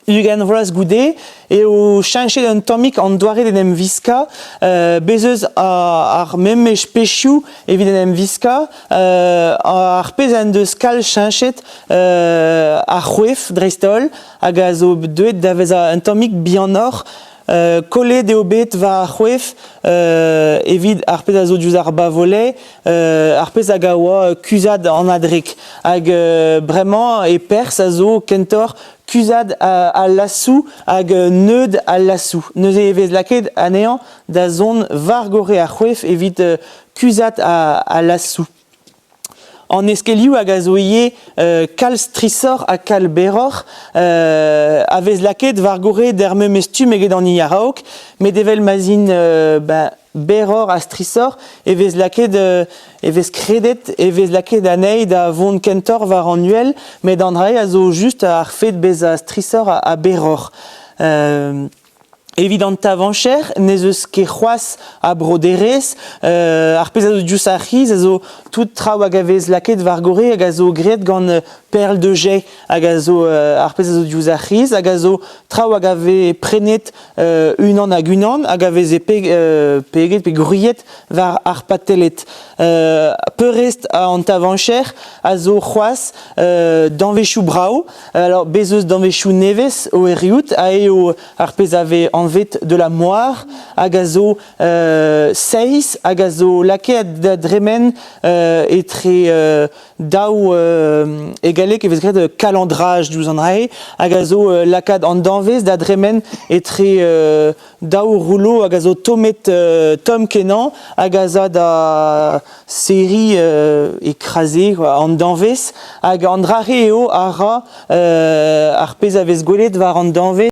20 vloaz goude eo cheñchet un tammig an doare d'en em wiskañ. Bez eus ar memes pezhioù evit en em wiskañ. Ar pezh en deus kalz cheñchet ar c'hoef dreist-holl hag a zo deuet da vezañ un tammig bihanoc'h. Kollet eo bet va c'hoef evit ar pezh a zo diouzh ar bas-volet, ar pezh hag a oa kuzhat an adrek. Hag bremañ e perzh a zo kentoc'h kuzhat al lasoù hag neud al lasoù. Neuze e vez lakaet anezhañ da zont war gorre ar c'hoef evit kuzhat al lasoù. An eskellioù hag a zo ivez kalz strishoc'h ha kalz berroc'h a vez lakaet war gorre d'er memes stumm eget an hini a-raok, met evel ma'z int ben, berroc'h ha strishoc'h e vez lakaet e vez kredet e vez lakaet anezhi da vont kentoc'h war an uhel, met an dra-se a zo just ar fed bezañ strishoc'h ha berroc'h. Evit an tavañcher n'ez eus ket c'hoazh a broderezh. Ar pezh a zo diouzh ar c'hiz a zo tout traoù hag a vez lakaet war gorre hag a zo graet gant perle de jais hag a zo ar pezh a zo diouzh ar c'hiz hag a zo traoù hag a vez prenet unan hag unan hag a veze peget pe gwriet war ar pateled. Peurrest an tavañcher a zo c'hoazh danvezioù brav. Alors bez eus danvezioù nevez o erruout ha eo ar pezh a vez anvet de la moire hag a zo seiz hag a zo lakaet da dremen etre daou e galleg e vez graet calendrage diouzh an dra-se hag a zo lakaat an danvez da dremen etre daou rouleau hag a zo tommet tomm-kenañ hag a za da serriñ écrasé quoi, an danvez hag an dra-se eo a ra ar pezh a vez gwelet war an danvez.